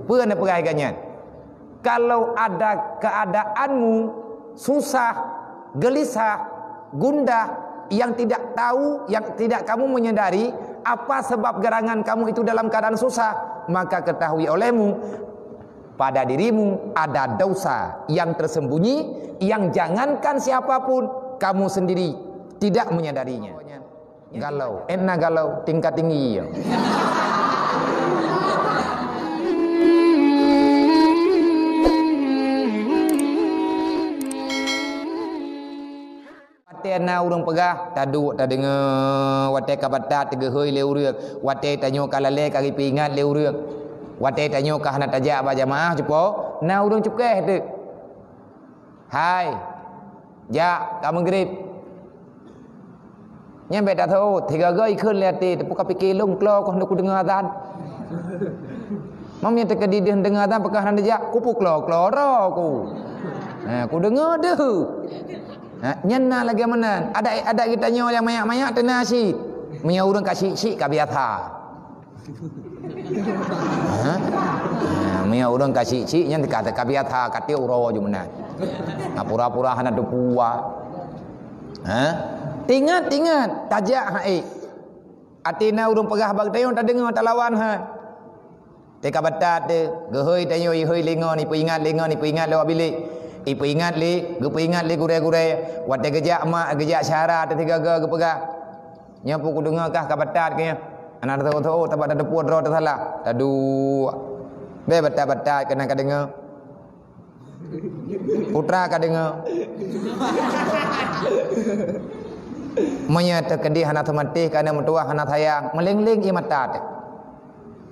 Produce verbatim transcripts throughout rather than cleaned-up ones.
Peue na peugah lagèe nyan? Kalau ada keadaanmu susah, gelisah, gundah, yang tidak tahu, yang tidak kamu menyadari apa sebab gerangan kamu itu dalam keadaan susah, maka ketahui olehmu, pada dirimu ada dosa yang tersembunyi, yang jangankan siapapun, kamu sendiri tidak menyadarinya. Galau, eh, na galau tingkat tinggi. Watèe na ureueng peugah, taduek tadeungoe. Watèe ka batat, teugeuhôi lé ureueng. Watèe tanyoe ka lalè, ka geupeuingat lé ureueng. Watèe tanyoe ka hana tajak bak jamaah, cupo, na ureueng cukéh teuk. Hai, jak, ka meugrib. Nyan bèk tateuôt, sigoe-goe ikheun lé até, teupeu ka pike lôn, klo keuh hana kudeungoe azan. Mam nyan teukeudi deuh deungoe azan, pakon hana jak, kupeu klo-klo droe ku. Ha, kudeungoe deuh. Ha, nyan na lagèe meunan. Adak, adak geutanyoe nyang manyak-manyak teuna cit. Meunyoe ureueng ka syiek-syiek ka biasa. Ha? Ha, meunyoe ureueng ka syiek-syiek nyan ka, ka biasa, ka tiep uroe ju meunan. Ha, pura-pura hana teupeue. Ha? Ingat, ingat, tajak hai. Até na ureueng peugah bak geutanyoe, tadeungoe, talawan hai. Teuka batat teuh, geuhôi tanyoe, ihôi lé ngon, ipeuingat lé ngon, ipeuingat lé wak bilék. Ipeuingat lé, geupeuingat lé gurèe-gurèe. Watèe geujak mak, geujak syedara teuh sigoe-goe geupeugah. Nyoe peue kudeungoe kah ka batat keu nyoe. Hana teuôt-teuôt, tabak tateupeue droe teusalah. Taduek. Bèk batat-batat keunan ka deungoe. Putra ka deungoe. Meunyoe teukeudi hana seumatéh, ka na meutuwah hana sayang, meuléng-léng ie mata teuh.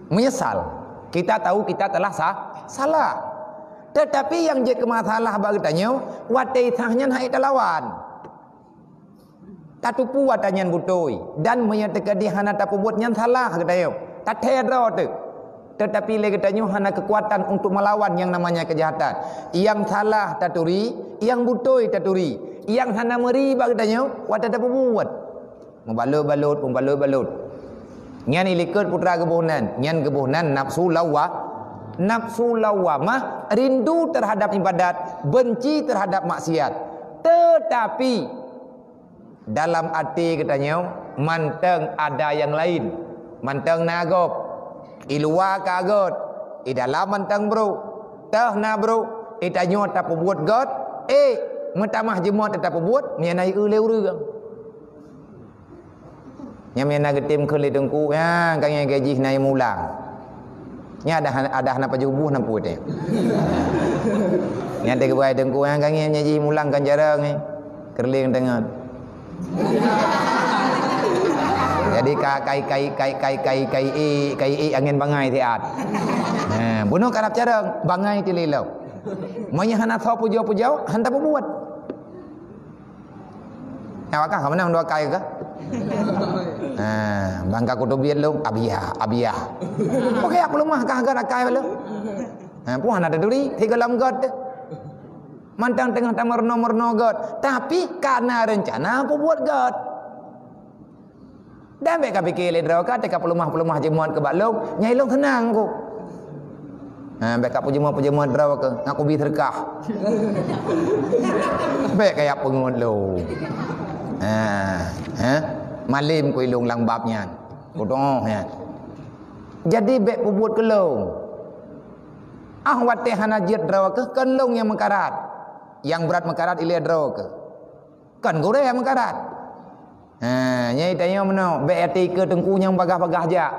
Menyesal. Kita tahu kita telah sa-, salah. Tetapi nyang jeuet keu masalah bak geutanyoe, watèe sah nyan han ék talawan. Tateupeue atra nyan beutôi, dan meunyoe teukeudi hana tapeubuet nyan salah geutanyoe, tathèe droe teuh. Tetapi lé geutanyoe hana keukuatan untuk melawan nyang namanya kejahatan. Nyang salah taturi, nyang beutôi taturi. Nyang hana meuri bak geutanyoe, watèe tapeubuet. Meubalot-balot, meubalot-balot. Nyan ilikot putra geuboh nan, nyan geuboh nan nafsu lawa-, nafsu lawamah, rindu terhadap ibadat, benci terhadap maksiat. Tetapi, dalam até geutanyoe mantong ada nyang laén. Mantong na gob. I luwa ka göt, i dalam mantong brôk. Teuh na brôk, i tanyoe tapeubuet göt, éh, meutamah jeumöt tapeubuet, meunyo na ié lé ureueng. Nyan meunyo na geutem kheun lé teungku, nyan ka ngieng gaji na ié mulang. Nyan adak, adak na pajoh buh na peuet, eh. Nyan teugeubrai teungku, nyan ka ngieng gaji mulang kan jarang, eh. Keureuléng teungon. Jadi ka kai, kai, kai, kai, kai, kai, eh, kai, eh, angén bangai siat. Ha, bunoe karab carông, bangai tililông. Meunyo hana soe pujoe-pujoe, han tapeubuet. Awak kah, ka meunan dua kai kah? Ha, bang ka kuteubiet lôn, abiah, abiah. Oke, aku lemah kah, agar akai lôn. Ha, puhan ada duri, tiga lam göt. Mantong teungoh tameurunoe-meurunoe göt. Tapi, kana reuncana peubuet göt. Dan bèk ka pike lé droe ka, teuka peuleumah-peuleumah jeumöt keu bak lôn, nyang ilôn seunang ku. Ha, bèk ka peujeumöt-peujeumöt droe keu, ngaku bi seudeukah. Bèk kaya peungeut lôn. Ha, ha. Malém ku ilôn lam bab nyan. Kudoh nyan. Jadi bèk peubuet keu lôn. Ah watèe hana jeuet droe keu, kon lôn nyang meukarat. Nyang brat meukarat ilèe droe keu. Kon gurèe meukarat. Ha, nyang tanyoe meunoe, bèk até keu teungku nyang bagah-bagah jak.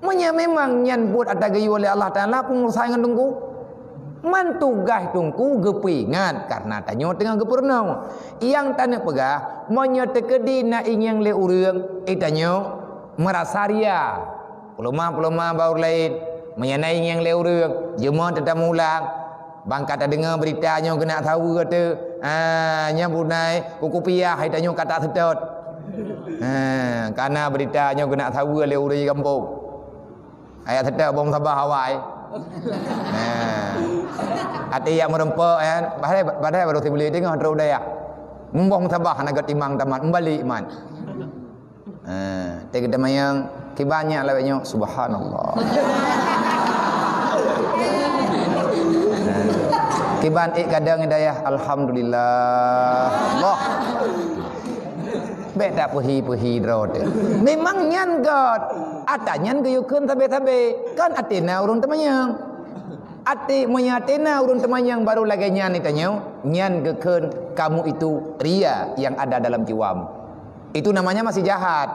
Meunyo memang nyan buet atra geuyue lé Allah Taala, peue urusan ngon teungku? Man tugaih teungku geupeuingat, karena tanyoe teungoh geupeurunoe. Nyang taneuk peugah, meunyo teukeudi na ingieng lé ureueng, eh, tanyoe meurasa ria. Peuleumah-peuleumah bak ureueng laén, meunyo na ingieng lé ureueng, jeumöt teutameulang. Bang ka tadeungoe beurita nyoe geunak saweue teuh. Ha, nyan bunai, kukupiah hai tanyoe ka taseutôt. Ha, kana beurita nyoe geunak saweue lé ureueng gampông. Ayat seutôt bông sabah awai. Ha. Até jak meureumpok, kan? Padahai, padahai barô sibuleuen teungoh trok dayah. Mumbông sabah hana geutimang tamat, meubalek man. Ha, teuka teumanyong, kiban nyak lawét nyoe, subhanallah. Kiban ék kadang hidayah, alhamdulillah. Allah. Bék tapeuhi-peuhi droe teuh. Memang nyan göt. Ata nyan geuyue kheun sabe-sabe. Kan até na ureuëng teumanyong. Até, meunyoe até na ureuëng teumanyong baru lagée nyan itanyoe, nyan geukheun kamu itu ria yang ada dalam jiwam. Itu namanya masih jahat.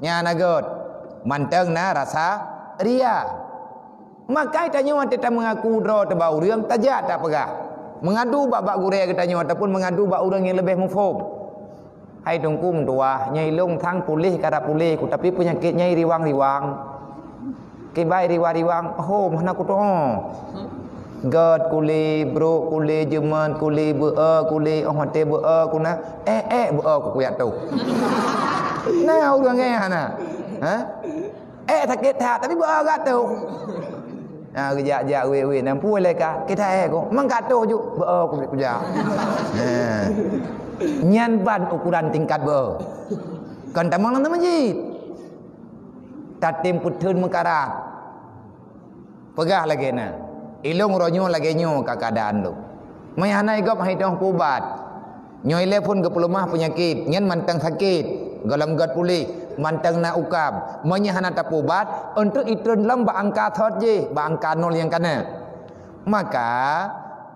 Nyan na göt. Mantong na rasa ria. Maka tanyoe watée tameungaku droe teuh bak ureuëng, tajak tapeugah. Meungadu bak, bak gurée geutanyoe ataupun meungadu bak ureuëng nyang leubeh muphom. "Hai Teungku meutuwah, nyoe ilong thang puléh ka puléh ku, tapi peunyakét nyoe riwang-riwang. Kiban riwang-riwang, hom hana kutoe. Göt kulé, brok kulé, jeumat kulé, beu-e kulé, 'oh watée beu-e ku na, ék-ék beu-e ku kuyak toh.'" Na ureuëng nyan hana? Ha? Ék sakét that, tapi beu-e gata. Ha, geujak-jak wék-wék, na peue lé ka, "Kita ék ko, mang ka toh ju, beu-e ku, kujak." Ha. Nyan ban ukuran tingkat beu-e. Kon tamong lam masjid. Tatem peutheun meukarat. Peugah lagée na, "Ilong uroe nyoe lagée nyoe ka keuadaan lôn. Meunyoe hana gob han itong peuubat. Nyoe ilée phon geupeuleumah peunyakét, nyan mantong sakét, gohlom göt puléh, mantong na ukab. Meunyoe hana tapeuubat, eunteuk itreun lom bak angka thot jih, bak angka nol nyang kana." Maka,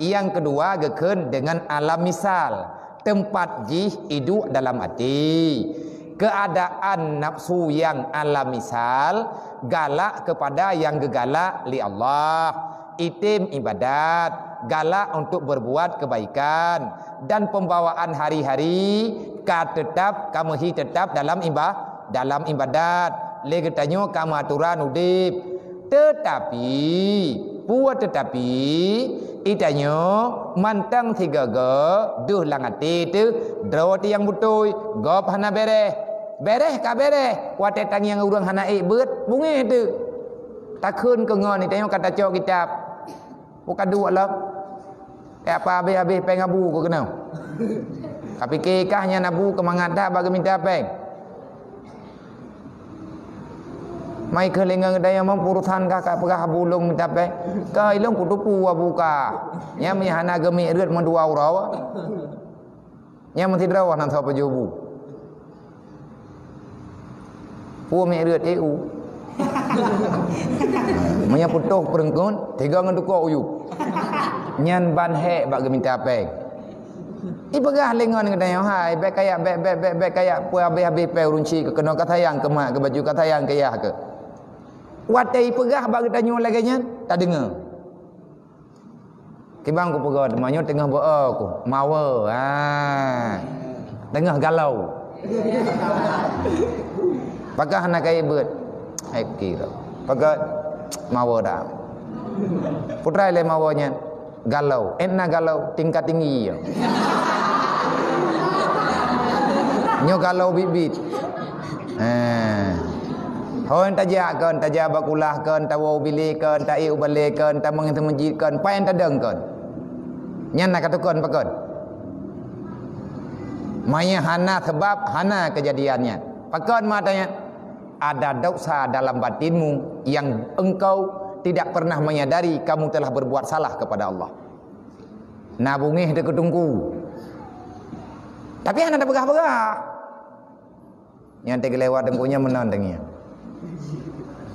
nyang keudua geukheun deungon alam misal. Teumpat jih iduek dalam até. Keuadaan nafsu nyang alam misal, galak keupada nyang geugalak lé Allah, item ibadat, galak untuk berbuat kebaikan, dan pembawaan hari-hari ka teutap, ka meuhi teutap dalam iba-, dalam ibadat. Lé geutanyoe ka meuaturan udeb. Teutapi, peue teutapi, itanyoe mantong sigoe-goe deuh lam até teuh, droe teuh nyang beutôi, gob hana béréh. Béréh ka béréh, watée tangieng ureuëng hana ék beuet, beungéh teuh. Takheun keu ngon, itanyoe ka tacok kitab. Peue ka duek lom? Eh, apa habéh-habéh péng abu keu keunoe? Kapike kah nyan abu keu mangat that bak geumita péng? Mai keu lé ngon geutanyoe meupurusan kah ka peugah abu lôn mita péng? Ka ilong kuteupeu abu kah. Nyan meuhana geumiet reuet meudua uroe. Nyang meusidroe nan soe pajoh bu. Peue miet reuet, eh, u. Meunyoe putôh peureuengkot, tiga ngon tukok uyu. Nyan ban hék bak geumita péng. Ipeugah lé ngon geutanyoe, "Hai, bék kayak, bék, bék, bék, bék kayak peue habéh-habéh péng ureuëng chik keu keunoe ka sayang keu mak keu baju ka sayang keu yah keu." Watée ipeugah bak geutanyoe lagée nyan, tadeungoe. Kiban kupeugah teuma nyoe teungoh beu-e ku, mawe. Ha. Teungoh galau. Pakah hana kayée beuet. Hai kira. Pakah mawe dah. Putra lé mawe nyan. Galau. Ék na galau tingkat tinggi. Nyoe galau bit-bit. Eh. Hon tajak kon, tajak bak kulah kon, tawoe u bilék kon, taék u balée kon, tamong teumeujid kon, paen tadong kon. Nyan na katukon pakon. Maya hana sebab, hana kejadian nyan. Pakon ma tanya? Ada dosa dalam batinmu yang engkau tidak pernah menyadari kamu telah berbuat salah kepada Allah. Na bungéh teuh keu teungku. Tapi hana tapeugah-peugah. Nyang teugeulewat teungku nyan meunan teungieng.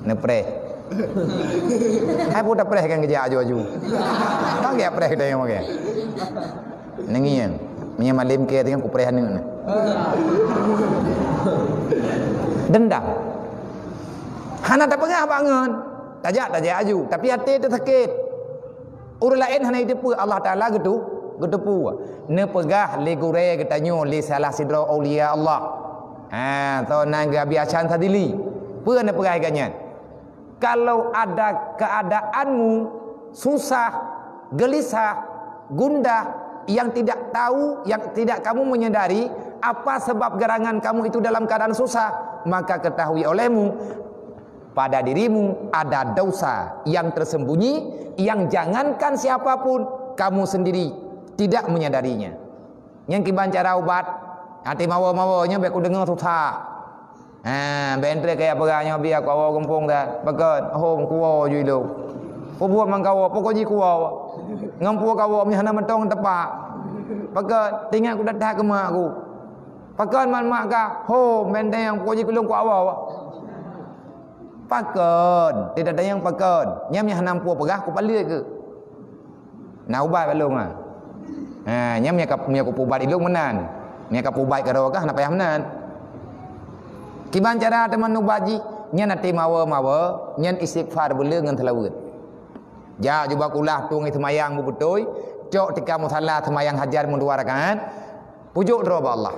Neupreh. Hai peue tapreh kan geujak aju-aju. Kan geujak preh geutanyoe makai. Neungieng. Meunyoe malem keu teungieng kupreh aneuk na. Dendam. Hana tapeugah bak ngon. Tajak, tajak aju. Tapi até teuh sakét. Ureuëng laén hana jiteupeue, Allah Taala geutu-, geuteupeue. Neupeugah lé gurée geutanyoe lé salah sidroe aulia Allah. Ha, soe nan geuabiasan sadili. Peue neupeugah lagée nyan? Kalau ada keadaanmu susah, gelisah, gundah, yang tidak tahu, yang tidak kamu menyadari apa sebab gerangan kamu itu dalam keadaan susah, maka ketahui olehmu, pada dirimu ada dosa yang tersembunyi, yang jangankan siapapun, kamu sendiri tidak menyadarinya. Nyang kiban cara ubat, até mawa-mawa nyoe bék kudeungoe susah. Ha, bék entré kaya peugah nyoe biar kuawa gampông dah. Pakon, hom kuwa ju ilong. Peubuet mangkawoe, pokok jih kuwoe. Ngon pue kawoe meuhana mantong tepak. Pakon, teuingat ku that-that keu mak ku. Pakon mat-mat ka, ho, benteng nyang pokok jih keu lôn kuwoe. Pakon, tidak ada yang pakon. Nyam nyang hana pue peugah ku paleuet keu. Na ubat bak lôn, ha. Ha, nyam nyang ka, nyang ka peuubat ilôn meunan. Nyang ka peuubat keudroe kah na payah meunan. Kiban cara teuma ubat jih, nyan até mawe-mawe, nyan istighfar beuleu ngon seulaweuet. Jak jubah kulah tueng seumayang beubeutôi, cok tika musala seumayang hajat meudua rakaat, pujok droe bak Allah.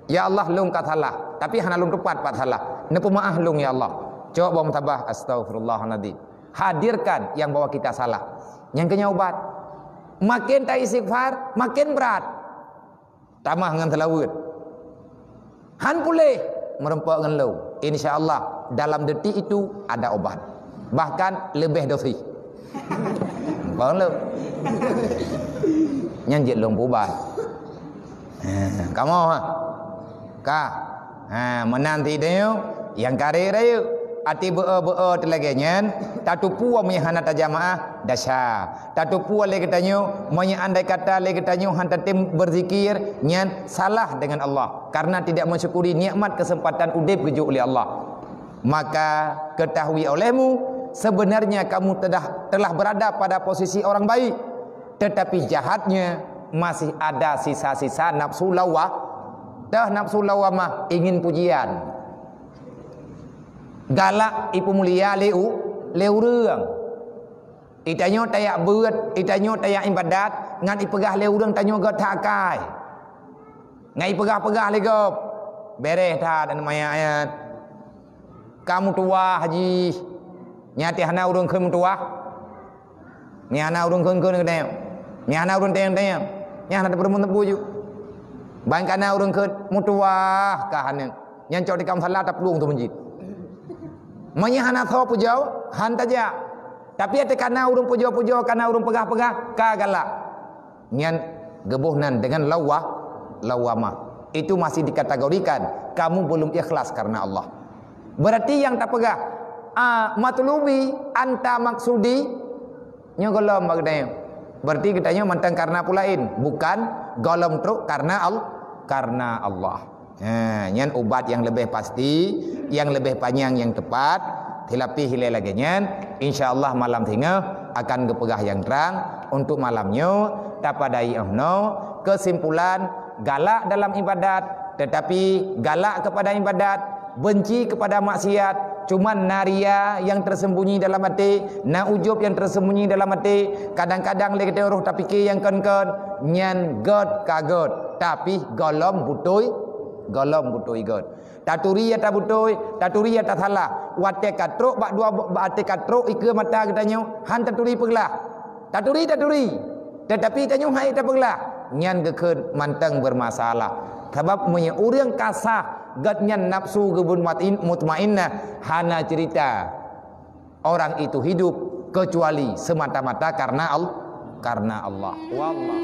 Ya Allah, lôn ka salah, tapi hana lôn teupat pat salah. Neupeumaáh lôn ya Allah. Cok bak musabah, astaghfirullahaladzim. Hadirkan yang bahwa kita salah. Nyang keunyan ubat. Makin ta istighfar, makin brat. Tamah ngon seulaweuet. Han puléh, meureumpok ngon lôn. Insya Allah, dalam detik itu ada obat. Bahkan leubeh dosis. Bang lôn. Nyan jeuet lôn peuubat. Ha, kamoe ha. Ka. Ha, meunan ti deuh, nyang kareh rayeuk. Até beu-o-beu-o teulagée nyan, tatupue meunyo hana tajamaah, desya. Tatupue lé geutanyoe, meunyo andai kata lé geutanyoe han tatem berzikir, nyan salah dengan Allah, karena tidak mensyukuri nikmat kesempatan udeb geujok lé Allah. Maka ketahui olehmu, sebenarnya kamu telah, telah berada pada posisi orang baik, tetapi jahatnya masih ada sisa-sisa nafsu lawa-, teuh nafsu lawamah, ingin pujian. Galak ipeumulia lé u-, lé ureuëng. Itanyoe tajak beuet, itanyoe tajak ibadat, ngat ipeugah lé ureuëng tanyoe gét that akai. Ngat ipeugah-peugah lé gob, béréh that dan maya ayat. Ka meutuwah jih, nyan até hana ureuëng kheun meutuwah. Nyan hana ureuëng kheun-kheun geutanyoe. Nyan hana ureuëng tanyong-tanyong. Nyan hana teupeurumun teupeu ju. Ban ka na ureuëng kheun meutuwah ka hana. Nyan cok tikam salah taplueng tu meujit. Meunyo hana tho pujoe, han tajak. Tapi até ka na ureuëng pujoe-pujoe, ka na ureuëng peugah-peugah, ka galak. Nyan geuboh nan dengan lawah, lawamah. Itu masih dikategorikan kamu belum ikhlas karena Allah. Berarti nyang tapeugah, "A, matlubi anta maksudi," nyoe gohlom bak geutanyoe. Berarti geutanyoe mantong karena peue laén, bukan gohlom trok karena Al-, karena Allah. Ha, nyan ubat nyang leubeh pasti, nyang leubeh panyang, nyang teupat. Tilapih ilée lagée nyan, insya Allah malam singoh akan geupeugah nyang trang. Untuk malam nyoe, tapadai 'oh noe, kesimpulan, galak dalam ibadat, tetapi galak kepada ibadat, benci kepada maksiat, cuman na ria yang tersembunyi dalam até, na ujub yang tersembunyi dalam até, kadang-kadang lé geutanyoe roh tapike nyang kon-kon, nyan gét ka gét, tapi gohlom beutôi, gohlom beutôi gét. Taturi ata beutôi, taturi ata salah. Watée ka trok bak dua, bak até ka trok ikeue mata geutanyoe, han taturi peuglah. Taturi, taturi. Tetapi tanyoe hai tapeuglah, nyan geukheun mantong bermasalah. Sabab meunyoe ureuëng ka sah, gét nyan nafsu geubun matin-, mutmainnah, hana cerita orang itu hidup kecuali semata-mata karena Al-, karena Allah. Wallah.